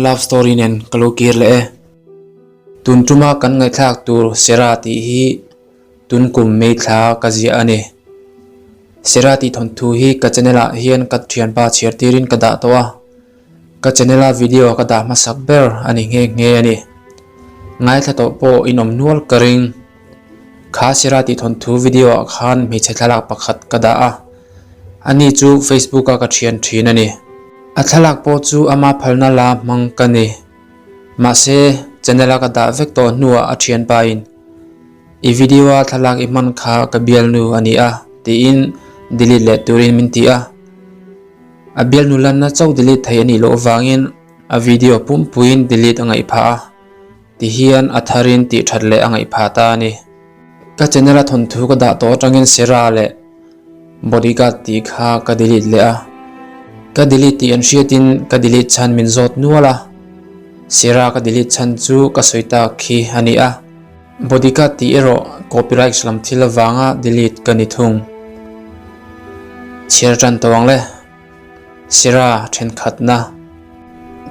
Love story nen ka lo kir leh e. Tun tuma kan ngaihthlak tur Sera tih hi tun kum May thla ka ziah a ni. Sera tih thawnthu hi ka channel ah hian ka thianpa chhiar tirin ka dah tawh a. Ka channel a video ka dah hmasak ber a ni nghe nghe a ni. Ngaithla tawh pawh in awm nual ka ring. Kha Sera tih thawnthu video ah khan hmeichhe thlalak pakhat ka dah a. Ani chu Facebook a ka thian thin a ni. A thlalak pawh chu ama phalna la hmang ka ni. Mahse, channel a ka dah vek tawh hnuah a thianpa in, I video a thlalak i hman kha ka bialnu a ni a, tiin delete leh turin min ti a. A bialnu lanna chauh delete thei a nih loh avangin a video pumpuiin delete a ngaih phah a, tihian a tharin tih that leh a ngaih phah ta a ni. Ka channel a thawnthu ka dah tawh atangin Sera leh Bodyguard tih kha ka delete leh a, ka delete tih an hriatin ka delete chhan min zawt nual a, Sera ka delete chhan chu ka sawi tak khi a ni a. Bodyguard tih erawh copyrights lam thil avanga delete ka ni thung. Chhiar tan tawh ang le. Sera thenkhatna.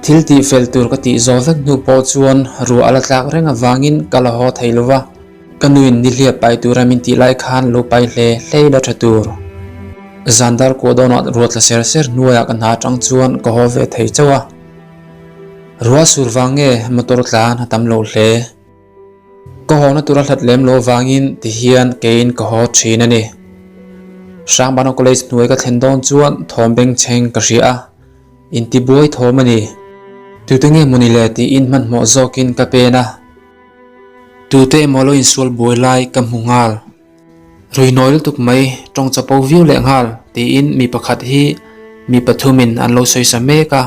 Thil tih fel tur ka tih zawh vek hnu pawh chuan ruah a la tlak reng avangin ka la haw thei lo va. Ka nuin nihliap pai tura min tih lai khan lo pai hle hlei la tha tur. Zan dar kuah dawnah ruah tla ser ser hnuaiah ka hna atang chuan ka haw ve thei chauh a. Ruah sur vang nge motor tlan a tam lo hle. Ka hawna tura hlat lem lo avangin tihian keiin ka haw thin a ni. Hrangbana College hnuai ka thlen dawn chuan thawm bengchheng ka hria a, intibuai thawm a ni. Tute nge mawni le tiin hmanhmawh zawkin ka pen a. Tute emaw lo insual buai lai ka hmu nghal. Rui nawi lutuk mai, tawng chapo viau leh nghal tiin mi pakhat hi mi pathumin an lo sawi sa mek a.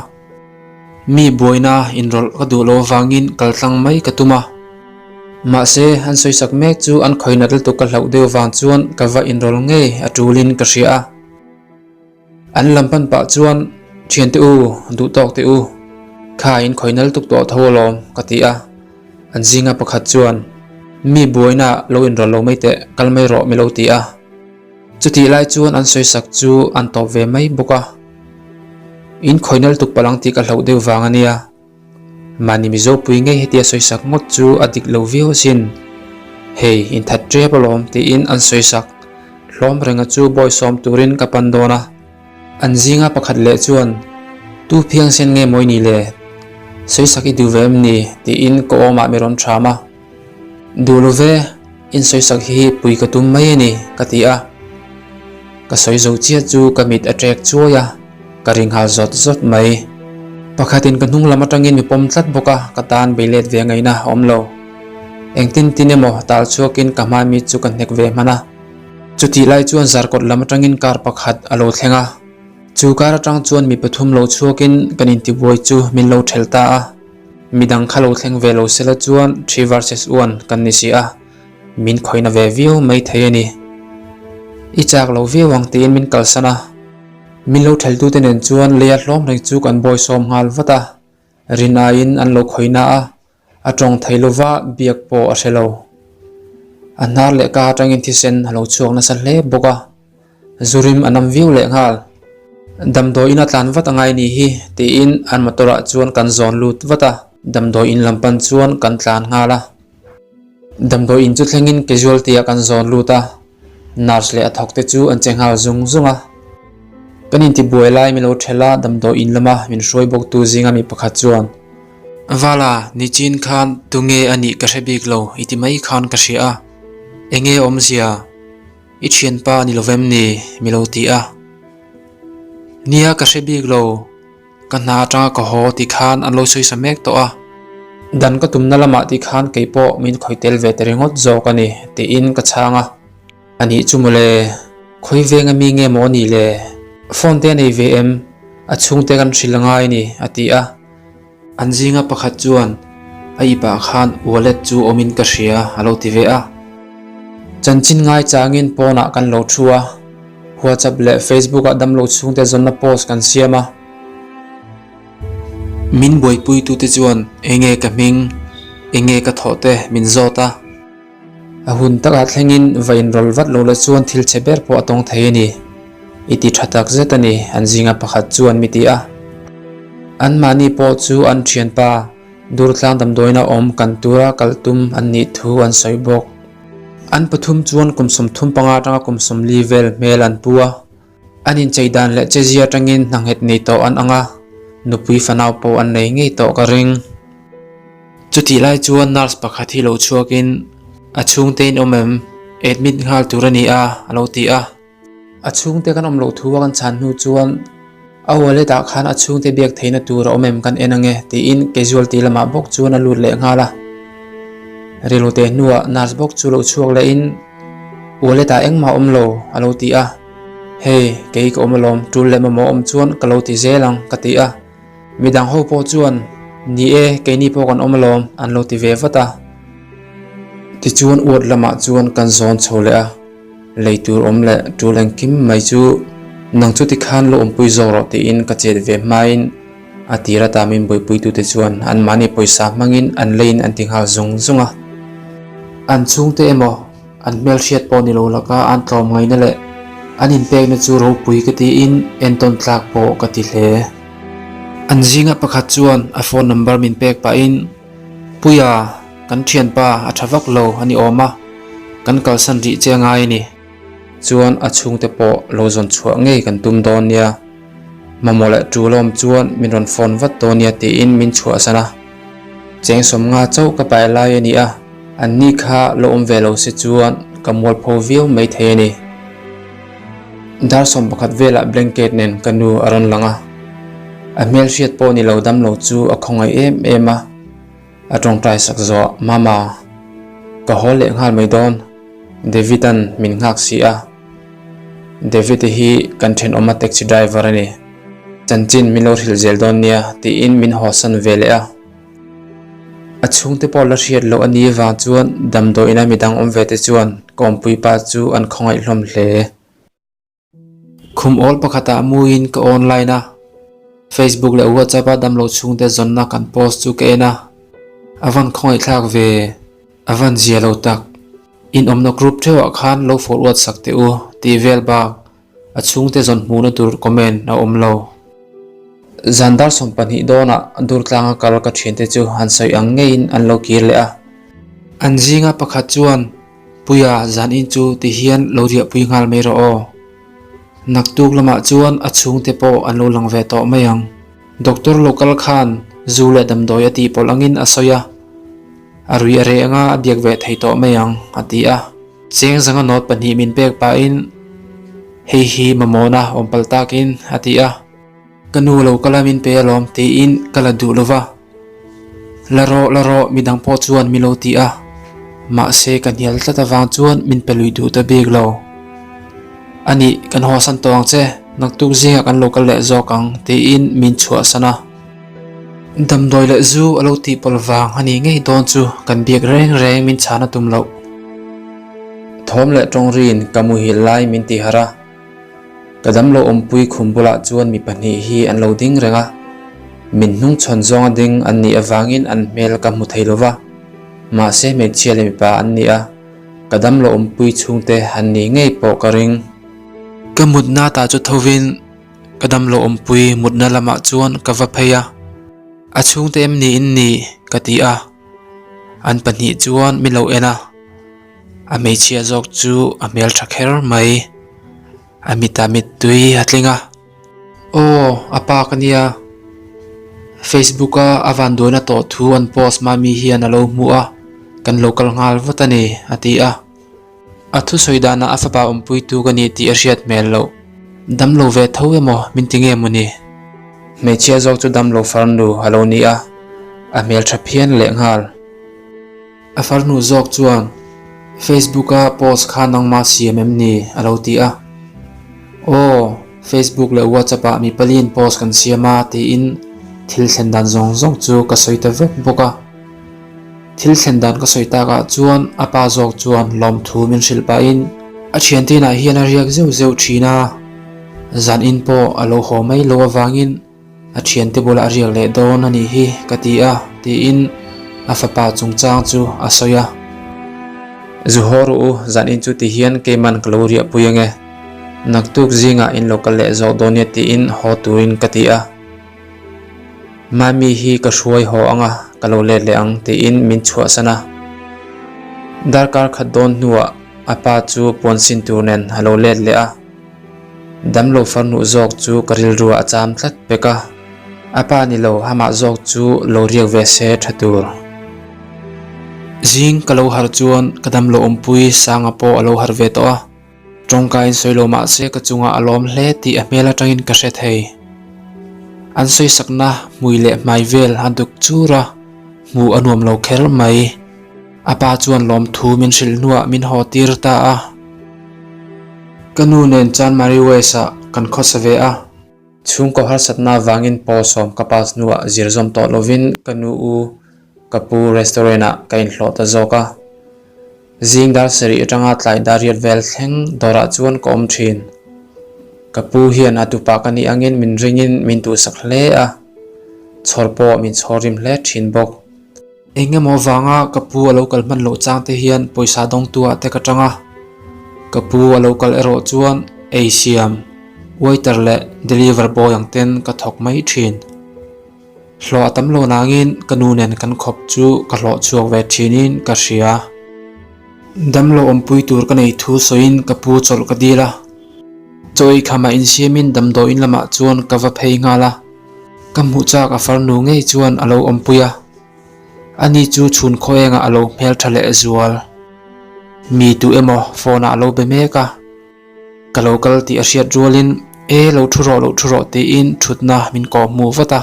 Mi buaina inrawlh ka duh loh avangin kal tlang mai ka tum a. Mahse, an sawi sak mek chu an khawinat lutuk ka hlauh deuh vang chuan ka va inrawlh ngei a tulin ka hria a. An lam pan pah chuan, Thiante u, duh tawk teh u, kha in khawi nal tuk tawh tho alawm, ka ti a. An zinga pakhat chuan, Mi buaina lo inrawlh lo mai teh, kal mai rawh mi lo ti a. Chutih lai chuan an sawisak chu an tawp ve mai bawk a. In khawi nal tuk palang tih ka hlauh deuh vang a nia. Mahni Mizo pui ngei hetia sawisak ngawt chu a dik lo viau asin. Hei, inthat tep alawm tiin an sawisak. Hlawm renga chu bawi sawm turin ka pan dawn a. An zinga pakhat leh chuan, Tu phiangsen nge mawi ni le? Sawisak i duh ve em ni? tiin ka awmah mi rawn ṭham a. Duh lo ve, in sawisak hi pui ka tum mai a ni, ka ti a. Ka sawi zo chiah chu ka mit a ṭek chuai a, ka ri nghal zawt zawt mai. Pakhatin ka hnung lam atangin mi pawm tlat bawk a, ka tan bei let ve ngaihna a awm lo. Engtin tin emaw tal chhuakin ka hma mi chu ka hnek ve hman a. Chutih lai chuan zarkawt lam atangin kar pakhat a lo thleng a. Chu kar atang chuan mi pathum lo chhuakin kan intibuai chu min lo ṭhel ta a. Midang kha lo thleng ve lo sela chuan three versus one kan ni si a, min khawihna ve viau mai thei a ni. I chak lo viau ang tiin min kalsan a. Min lo theltute nen chuan leia hlawm reng chu kan bawisawm nghal vat a, rin aiin an lo khawihna a, a tawng thei lova biak pawh a hre lo. A hnar leh ka atangin thisen a lo chhuak nasa hle bawk a, zu rim a nam viau leh nghal. Damdawiin a tlan vat angai ni hi tiin an motor ah chuan kan zawn lut vat a, damdawiin lam pan chuan kan tlan nghal a. Damdawiin chu thlengin casualty ah kan zawn lut a. Nurse leh a thawk te chu an che nghal zung zung a. Kan intibuai lai min lo ṭhel a, damdawi in lama min hruai bawk tu zinga mi pakhat chuan, Vala, nichin khan tunge a nih ka hre bik lo i ti mai khan ka hria a, enge awmzia? I ṭhianpa a ni lo vem ni? mi lo ti a. Nia ka hre bik lo. Ka hna atanga ka haw ti khan an lo sawi sa mek tawh a, dan ka tumna lamah ti khan kei pawh min khawih tel ve ta ringawt zawk a ni tiin ka chhang a. A nih chu mawle, khawi veng ami nge maw a nih le? Phone te a nei ve em? A chhungte kan hrilh angai a ni a ti a. An zinga pakhat chuan a ipah khan wallet chu awmin ka hria a lo ti ve a. Chanchin ngai changin pawnah kan lo thu a, WhatsApp leh Facebook ah damlo chhungte zawnna post kan siam a. Min buaipuitute chuan enge ka hming, enge ka thawh te min zawt a. A hun takah thlengin va inrawlh vat lo la chuan thil chhe ber pawh a tawng thei a ni. I ti tha tak zet a ni, an zinga pakhat chuan mi ti a. Anmahni pawh chu an thianpa Durtlang damdawiina awm kan tura kal tum an nih thu an sawi bawk. An pathum chuan kum 35 atanga kum 40 vel hmel an pu a. An inchei dan leh chezia atangin hna nghet nei tawh an ang a, nupui fanau pawh an nei ngei tawh ka ring. Chutih lai chuan nurse pakhat hi lo chhuakin a chhungte in awm em? Admit nghal tur a ni a, a lo ti a. A chhungte kan awm loh thu a kan chhan hnu chuan a wallet ah khan a chhungte biak theihna tur a awm em kan en ange tiin casualty lamah bawk chuan a lut leh nghal a. Rilute hnuah nurse bawk chu lo chhuak lehin wallet ah engmah a awm lo a lo ti a. Hei kei ka awm alawm tul leh mamawh awm chuan ka lo ti zel ang ka ti a. Midang ho pawh chuan ni e keini pawh kan awm alawm an lo ti ve vat a. Tichuan ward lamah chuan kan zawn chho leh a. Lei tur awm leh tul engkim mai chu nang chu tikhan lo awmpui zawk rawh tiin ka chet ve hmain a tir ata min buaipuitute chuan anmahni pawisa hmangin an leiin an ti nghal zung zung a. An chhungte emaw an hmelhriat pawh ni lo laka an tlawm ngaihna leh an inpekna chu ropui ka tiin entawn tlak pawh ka ti hle. An zinga pakhat chuan a phone number min pek pahin Puia, kan thianpa a tha vak lo a ni awm a, kan kalsan rih che ngai a ni. Chuan a chhungte pawh lo zawn chhuah ngei kan tum dawn nia. Mamawh leh tul awm chuan min rawn phone vat dawn nia tiin min chhuahsan a. Cheng 50 chauh ka pai lai a ni a, an ni kha lo awm ve lo se chuan ka mualpho viau mai thei a ni. Dar 11 velah blanket nen ka nu a rawn lang a, a hmelhriat pawh ni lo damlo chu a khawngaih em em a, a tawngtai sak zawh Mama, ka haw leh nghal mai dawn, David-a'n min nghak si a, David-a hi kan thenawma taxi driver a ni, chanchin min lo hrilh zel dawn nia tiin min hawsan ve leh a. A chhungte pawh la hriat loh a ni vang chuan damdawiina midang awm ve te chuan ka awmpui pa chu an khawngaih hlawm hle. Khum awl pakhatah muin ka online a, Facebook leh WhatsApp a damlo chhungte zawnna kan post chu ka en a, a van khawngaih thlak ve, a van zia lo tak. In awmna group theuhah khan lo forward sak teh u tih vel bak A chhungte zawn hmuhna tur comment a awm lo. Zan dar 20 dawnah Durtlanga kal ka thiante chu han sawi ang ngeiin an lo kir leh a. An zinga pakhat chuan, Puia, zan in chu ti hian lo riahpui nghal mai rawh aw. Naktuk lamah chuan a chhungte pawh an lo lang ve tawh mai ang. Doctor lo kal khan zu leh damdawi a tih pawlh angin a sawi a. A rui a reh anga a biak ve thei tawh mai ang, a ti a. Cheng zanga note pahnih min pek pahin hei hi mamawhna awm palh takin a ti a. Ka nu lo kal a min pe alawm tiin ka la duh lova. La rawh la rawh midang pawh chuan mi lo ti a. Mahse ka hnial tlat avang chuan min pe lui duh ta bik lo. Anih kan hawsan tawh ang che, naktuk zingah kan lo kal leh zawk ang tiin min chhuahsan a. Damdawi leh zu a lo tih pawlh vang a nih ngei dawn chu kan biak reng reng min chhan a tum loh. Thawm leh tawngriin ka muhil lai min ti harh a, ka damlo awmpui khum bulah chuan mi pahnih hi an lo ding reng a, min hnungchhawn zawnga ding an nih avangin an hmel ka hmu thei lova, mahse hmeichhia leh mipa an ni a, ka damlo awmpui chhungte an nih ngei pawh ka ring. Ka mutna tah chu thovin. Ka damlo awmpui mutna lamah chuan ka va phei a, a chhungte em ni in ni? ka ti a, an pahnih chuan min lo en a, a hmeichhia zawk chu a hmeltha kher mai, a mitah mittui a tling a, Aw a pa ka nia, Facebook a a vanduaina tawh thu an post mami hian a lo hmu a, kan lo kal nghal vat a ni a ti a. A thusawi danah a fapa awmpuitu ka ni tih a hriat hmel loh. Damlo ve tho emaw min ti nge mawni? Hmeichhia zawk chu damlo farnu a lo ni a, a hmeltha phian lehnghal. A farnu zawk chuan, Facebook a post kha nangmah siam em ni? a lo ti a. Aw, Facebook leh WhatsApp ah mi paliin post kan siam a tiin thil thlen dan zawng zawng chu ka sawi ta vek bawk a. Thil thlen dan ka sawi takah chuan a pa zawk chuan lawmthu min hrilh pahin a thiante inah hian a riak zeuh zeuh thin a, zan in pawh a lo haw mai lo avangin a thiante bulah a riak leh dawn a nih hi ka ti a tiin a fapa chungchang chu a sawi a. Zu haw rawh u, zan in chu ti hian keiman ka lo riahpui ange, naktuk zingah in lo kal leh zawk dawn nia tiin haw turin ka ti a. Mami hi ka hruai haw ang a, ka lo let leh ang tiin min chhuahsan a. Darkar khat dawn hnuah a pa chu puan sin tur nen a lo let leh a. Damlo farnuh zawk chu ka rilruah a cham tlat pek a. A pa ni lo amah zawk chu lo riak ve se tha tur. Zing ka lo harh chuan ka damlo awmpui Sanga pawh a lo harh ve tawh a. Tawngkaiin sawi lo mah se ka chungah a lawm hle tih a hmel atangin ka hre thei. An sawisakna hmui leh hmai vel a duk chur a, hmuh a nuam lo kher mai. A pa chuan lawmthu min hrilh hnuah min haw tir ta a. Ka nu nen Chanmari West-ah kan khawsa ve a. Chhungkaw harsatna avangin pawl sawm ka pass hnuah zir zawm tawh lovin ka nu u ka pu restaurant ah ka inhlawh ta zawk a. Zing dar sarih atanga tlai dar riat vel thleng dawrah chuan ka awm thin. Ka pu hian a tupa ka nih angin min ringin min duhsak hle a, chhawr pawh min chhawr rim hle thin bawk. Eng emaw vanga ka pu a lo kal hman loh chang te hian pawisa dawngtu ah te ka tang a, ka pu a lo kal erawh chuan ei siam, waiter leh deliver boy ang ten ka thawk mai thin. Hlawh a tam lo nangin ka nu nen kan khawp chu ka hlawh chhuak ve thinin ka hria. Damlo awmpui tur ka nei thu sawiin ka pu chawlh ka dil a, chaw ei khamah insiamin damdawiin lamah chuan ka va phei nghal a, ka hmuh chak a farnu ngei chuan a lo awmpui a. Ani chu chhun khaw engah a lo hmel tha leh zual. Mi tu emaw phone ah a lo be mek a, ka lo kal tih a hriat rualin e lo thu rawh lo thu rawh tiin thutna min kawh hmuh vat a.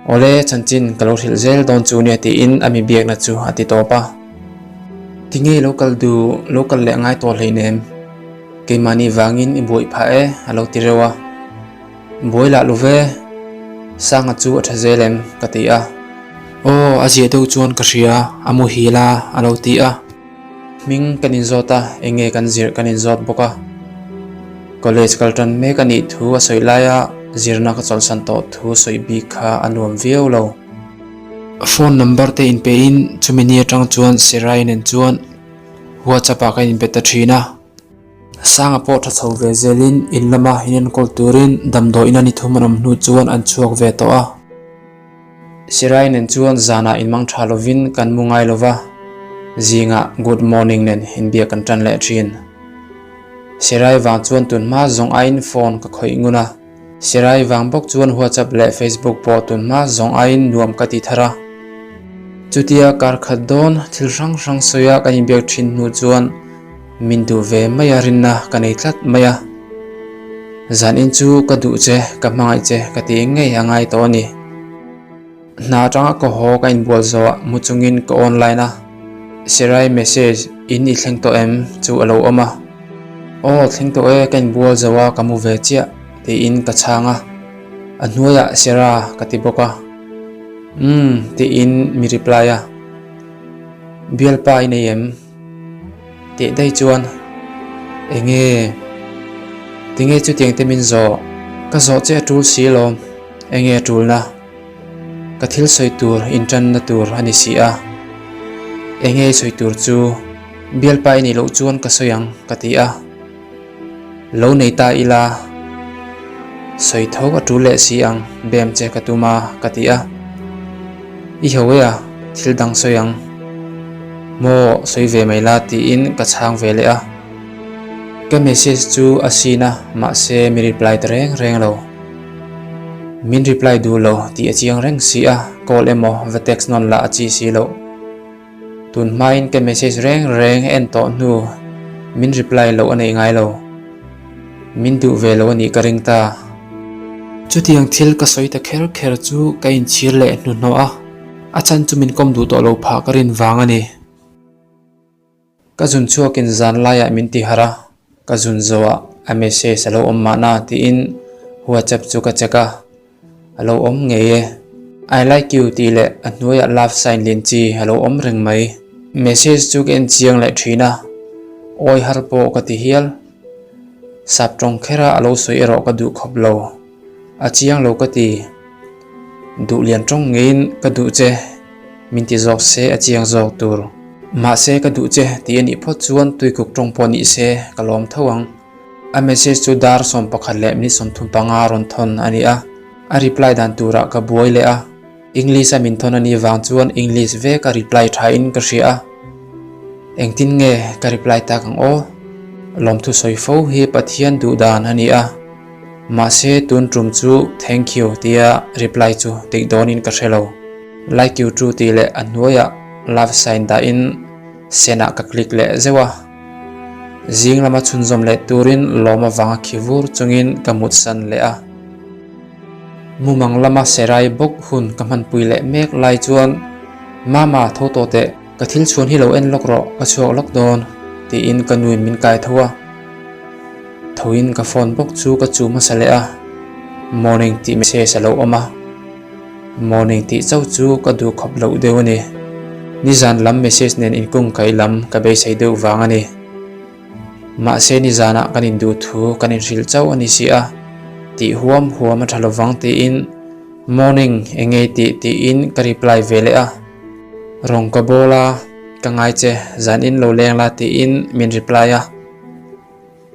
Awle chanchin ka lo hrilh zel dawn chu nia tiin a mi biakna chu a ti tawp a. Tinge lo kal duh lo kal leh ngai tawh hleinem, keimahni vangin i buaih phah e a lo ti reuh a. Buai lah lo ve, Sanga chu a tha zel em? ka ti a. Aw, a ziah deuh chuan ka hria, a muhil a, a lo ti a. Hming kan inzawt a, eng nge kan zirh kan inzawt bawk a. College kal tan mek a nih thu a sawi laia zirna ka chawlhsan tawh thu sawi bik kha a nuam viau lo. Phone number te inpein chumi ni atang chuan Serai nen chuan WhatsApp ah ka inbe ta thin a. Sanga pawh tha chho ve zelin in lama inenkawl turin damdawiin a ni thum an awm hnu chuan an chhuak ve tawh a. Sirai nen chuan zanah inmang tha lovin kan mu ngai lova, zingah good morning nen inbiak kan tan leh thin. Sirai vang chuan tun hma zawng aiin phone ka khawih ngun a. Sirai vang bawk chuan WhatsApp leh Facebook pawh tun hma zawng aiin nuam ka ti thar a. Chutia kar khat dawn thil hrang hrang sawia kan inbiak thin hnu chuan min duh ve mai a rinna ka nei tlat mai a. Zanin chu ka duh che, ka hmangaih che ka ti ngei a ngai tawh a ni. Hna atanga ka haw ka inbual zawh mu chungin ka online a, Sirai message in i thleng tawh em chu a lo awm a, Aw thleng tawh e ka inbual zo a ka mu ve chiah tiin ka chhang a, a hnuaiah Sera ka ti bawk a, Umm tiin mi reply a, Bialpa i nei em? Teh daih chuan Enge? Tinge chutiang te min zawh? Ka zawh che a tul si alawm, enge a tulna? Ka thil sawi tur intanna tur a ni si a, enge i sawi tur chu bialpa i nih loh chuan ka sawi ang ka ti a, lo nei ta ila sawi tho a tul leh si ang bem che ka tum a ka ti a, i ho e a thil dang sawi ang maw sawi ve mai la tiin ka chhang ve leh a, ka message chu a seen a mahse mi reply ta reng reng lo. Min reply duh lo tih a chiang reng si a, call emaw va text nawn lah a chi si loh. Tun hmain ka message reng reng en tawh hnu min reply loh a neih ngai lo. Min duh ve lo a nih ka ring ta. Chutiang thil ka sawi ta kher kher chu ka inchhir leh hnuhnawh a, a chhan chu min kawm duh tawh lo phah ka rin vang a ni. Ka zun chhuakin zan laiah min ti harh a, ka zun zawhah a message a lo awm mahna tiin WhatsApp chu ka check a, a lo awm ngei e. I like you tih leh a hnuaiah love sign lian chi a lo awm reng mai. Message chu ka en chiang leh thin a, awi har pawh ka ti hial. Sap tawng khera a lo sawi erawh ka duh khawp lo, a chiang lo ka ti. Duh lian tawng ngeiin ka duh che. Min ti zawk se a chiang zawk tur. Mahse ka duh che tih a nih phawt chuan tuikuk tawng pawh nih se ka lawm tho ang. A message chu dar 11 leh minute 35 rawn thawn a ni a, a reply dan turah ka buai leh a. English a min thawn a nih vang chuan English vek a reply tha in ka hria a. Engtin nge ka reply tak ang aw? Lawmthu sawi fo hi Pathian duh dan a ni a. Mahse tun tum chu thank you tia reply chu dik dawnin ka hre lo. Like you too tih leh a hnuaiah love sign dahin send ah ka click leh zeuh a. Zing lama chhunzawm leh turin lawm avanga khi vur chungin ka mutsan leh a. Mumang lama Serai bawk hun ka hmanpui leh mek lai chuan, Mama, tho tawh teh, ka thil chhuan hi lo en lawk rawh, ka chhuak lawk dawn, tiin ka nuin min kai tho a. Thoin ka phone bawk chu ka chu hmasa leh a, Morning tih message a lo awm a. Morning tih chauh chu ka duh khawp loh deuh a ni. Nizan lam message nen inkung kaih lam ka beisei deuh vang a ni. Mahse nizanah kan induh thu kan inhrilh chauh a ni si a, tih huam huam a tha lovang tiin morning eng ngei tih tiin ka reply ve leh a. Rawng ka bawl a, ka ngai che, zanin lo leng la tiin min reply a.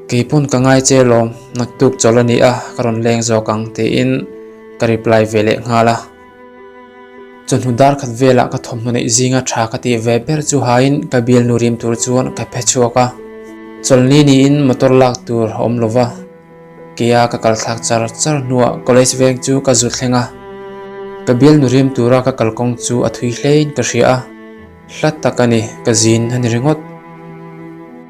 Keipawn ka ngai che lawm, naktuk chawlh a ni a, ka rawn leng zawk ang tiin ka reply ve leh nghal a. Chawhnu dar khat velah ka thawmhnaw neih zinga tha ka tih ve ber chu hain ka bialnu rim tur chuan ka phe chhuak a. Chawlhni niin motor lak tur a awm lova, keia ka kal thlak char char hnuah college veng chu ka zu thleng a. Ka bialnu rim tura ka kalkawng chu a thui hlein ka hria a, hla tak a ni, ka zin a ni ringawt.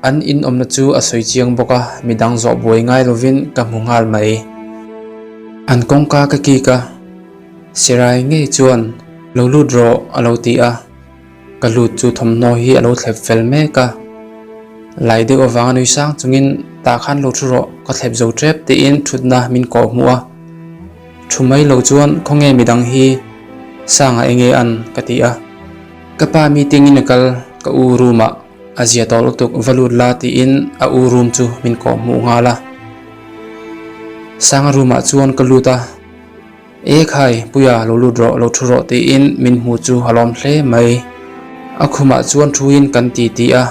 An inawmna chu a sawi chiang bawk a, midang zawh buai ngai lovin ka hmu nghal mai. An kawngka ka kik a. Sirai ngei chuan lo lut rawh a lo ti a, ka lut chu thawmhnaw hi a lo thlep fel mek a. Lai deuh avanga nui sang chungin tah khan lo thu rawh ka thlep zo tep tiin thutna min kawh hmuh a. Thu mai lo chuan khawnge midang hi Sanga enge an ka ti a. Ka pa meeting in a kal ka u room ah a zia tawh lutuk va lut la tiin a u room chu min kawh hmuh nghal a. Sanga room ah chuan ka lut a. E khai, Puia lo lut rawh, lo thu rawh tiin min hmu chu a lawm hle mai. A khumah chuan thuin kan ti ti a.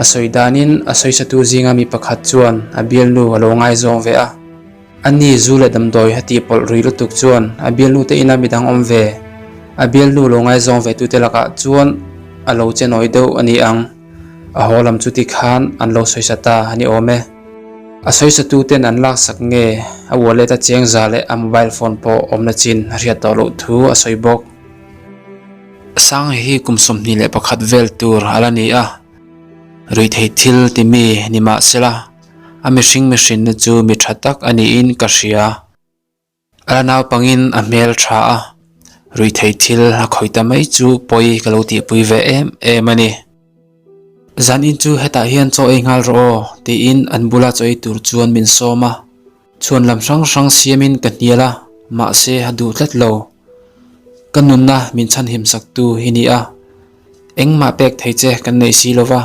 A sawi danin a sawisatu zinga mi pakhat chuan a bialnu a lo ngaizawng ve a. A ni zu leh damdawi a tih pawlh rui lutuk chuan a bialnu te ina midang awm ve. A bialnu lo ngaizawng ve tute lakah chuan a lo che nawi deuh a ni ang. A haw lam chu tikhan an lo sawisa ta a ni awm e. A sawisatu ten an laksak nge a wallet a cheng za leh a mobile phone pawh awmna chin a hriat tawh loh thu a sawi bawk. Sanghi hi kum 21 vel tur a la ni a, ruihtheih thil ti mi ni mah sela a mihring mihrinna chu mi tha tak a niin ka hria. A la naupangin a hmel tha a, ruihtheih thil a khawih ta mai chu pawi ka lo tihpui ve em em a ni. Zanin chu hetah hian chaw ei nghal rawh aw tiin an bula chaw ei tur chuan min sawm a, chhuan lam hrang hrang siamin ka hnial a, mahse a duh tlat lo. Ka nunna min chhanhim saktu hi ni a, engmah pek thei che kan nei si lova,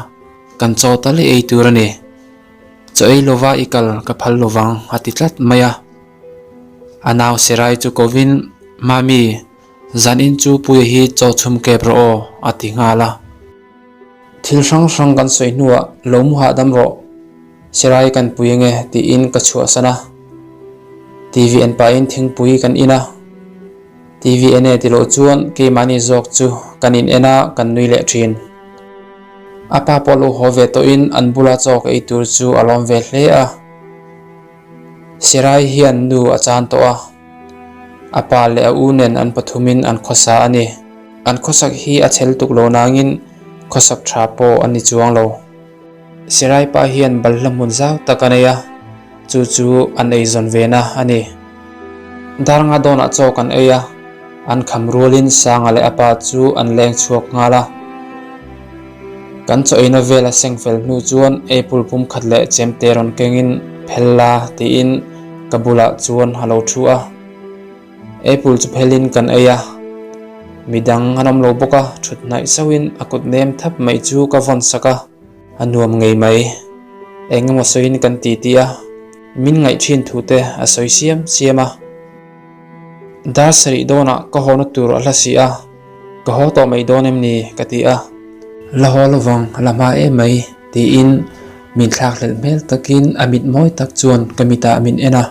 kan chaw tal i ei tur a ni. Chaw ei lova i kal ka phal lovang a ti tlat mai a. A nau Serai chu kovin, Mami, zanin chu Puia hi chaw chhum kep rawh aw, a ti nghal a. Thil hrang hrang kan sawi hnuah lo mu hahdam rawh, Serai kan pui ange tiin ka chhuahsan a. TV en pahin thingpui kan in a. TV en e ti loh chuan keimahni zawk chu kan in en a, kan nui leh thin. A pa pawh lo haw ve tawhin an bula chaw ka ei tur chu a lawm ve hle a. Sirai hian nu a chan tawh a, a pa leh a u nen an pathumin an khawsa a ni. An khawsak hi a chhel tuk lo nangin khawsak tha pawh a ni chuang lo. Sirai pa hian balhla hmun zau tak a nei a, chu chu an eizawn vena a ni. Darnga dawnah chaw kan ei a, an kham rualin Sanga leh a pa chu an leng chhuak nghal a. Kan chaw eina vel a seng fel hnu chuan apple pum khat leh chemte rawn kengin phel la tiin ka bulah chuan a lo thu a. Apple chu phelin kan ei a, midang an awm lo bawk a, thut hnaih sauhin a kut nem thap mai chu ka vawn sak a, a nuam ngei mai. Eng emaw sawiin kan ti ti a, min ngaih thin thu te a sawi siam siam a. Dar sarih dawnah ka hawna tur a hla si a. Ka haw tawh mai dawn em ni? ka ti a. La haw lovang, la hma em mai, tiin min thlakhlelh hmel takin a mit mawi tak chuan ka mitah min en a.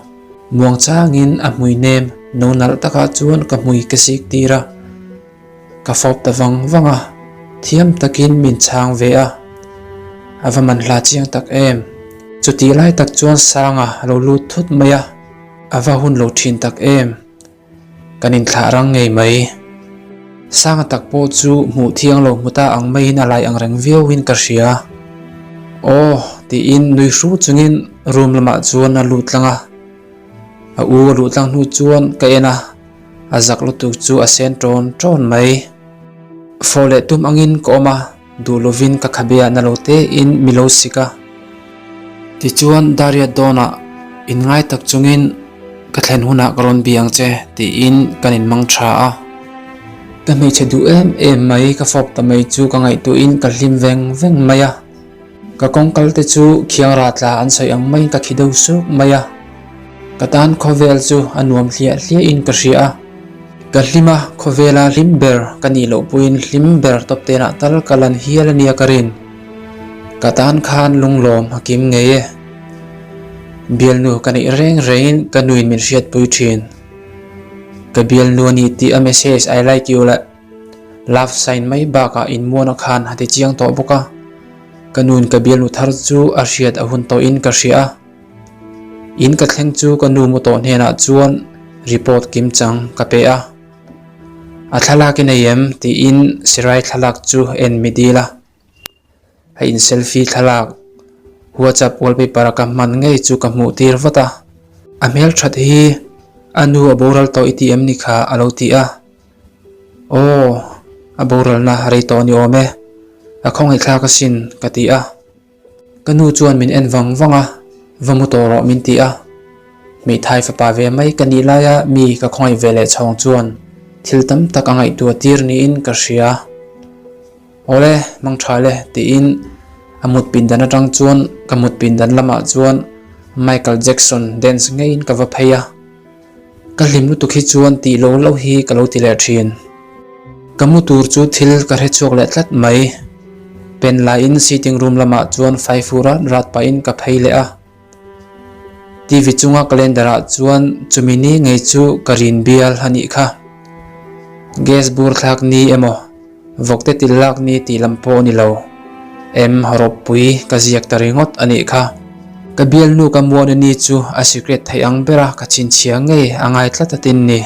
Muang changin a hmui nem. No nalh takah chuan ka hmui ka sik tir a, ka fawp ta vang vang a, thiam takin min chhang ve a, a va manhla chiang tak em. Chutih lai tak chuan Sanga a lo lut thut mai a, a va hun lo thin tak em. Kan inthlah rang ngei mai. Sanga tak pawh chu hmuh thiang lo hmu ta ang maiin a lai ang reng viauin ka hria. Aw tiin nui hru chungin room lamah chuan a lut tlang a. A u a luh tlang hnu chuan ka en a, a zak lutuk chu a sen ṭawn ṭawn mai. Fawh leh tum angin ka awm a. Duh lovin ka khabe ah na lo tein mi lo sik a. Tichuan Dariat dawnah inngai tak chungin ka thlen hunah ka rawn bi ang che tiin kan inmang tha a. Ka hmeichhe duh em em mai ka fawp ta mai chu ka ngaihtuahin ka hlim veng veng mai a. Ka kawng kal te chu khiang rah tla an sawi ang maiin ka khi deuh suk mai a. Ka tan khawvel chu a nuam hliah hliahin ka hria a. Ka hlim a, khawvela hlim ber ka nih loh pawhin hlim ber tawp tenah tal ka lan hial a nia ka rin. Ka tan khan lunglawm a kim ngei e. Bialnu ka neih reng rengin ka nuin min hriatpui thin. Ka bialnu a ni tih a message I like you leh love sign mai bakah inmuana khan a ti chiang tawh bawk a. Ka nuin ka bialnu thar chu a hriat a hun tawhin ka hria a. In ka thleng chu ka nu mu tawh hnenah chuan report kim chang ka pe a. A thlalak i nei em? tiin Sirai thlalak chu en mi dil a. A in selfie thlalak WhatsApp wallpaper a ka hman ngei chu ka hmuh tir vat a. A hmelthat hi a nu a boral tawh i ti em ni kha a lo ti a. Aw, a boralna rei tawh ni awm e. A khawngaihthlak asin ka ti a. Ka nu chuan min en vang vang a, va mu tawh rawh min ti a. Hmeithai fapa ve mai ka nih laia mi ka khawngaih ve leh chhawng chuan thil tam tak a ngaihtuah tir niin ka hria. Awle, mang tha le tiin a mut pindan atang chuan ka mut pindan lamah chuan Michael Jackson dance ngeiin ka va phei a. Ka hlim lutuk hi chuan tih lo lo hi ka lo ti leh thin. Ka mu tur chu thil ka hre chhuak leh tlat mai. Pen laiin sitting room lamah chuan faifu rat rat pahin ka phei leh a. TV chunga calendar ah chuan chumi ni ngei chu ka rin bial a nih kha. Gas bur thlak ni emaw Vawkte til lak ni tih lam pawh a ni lo. Em rawppui ka ziak ta ringawt a nih kha. Ka bialnu ka muan a ni chu a secret theih ang bera ka chhinchhia ngei a ngai tlat a tin ni.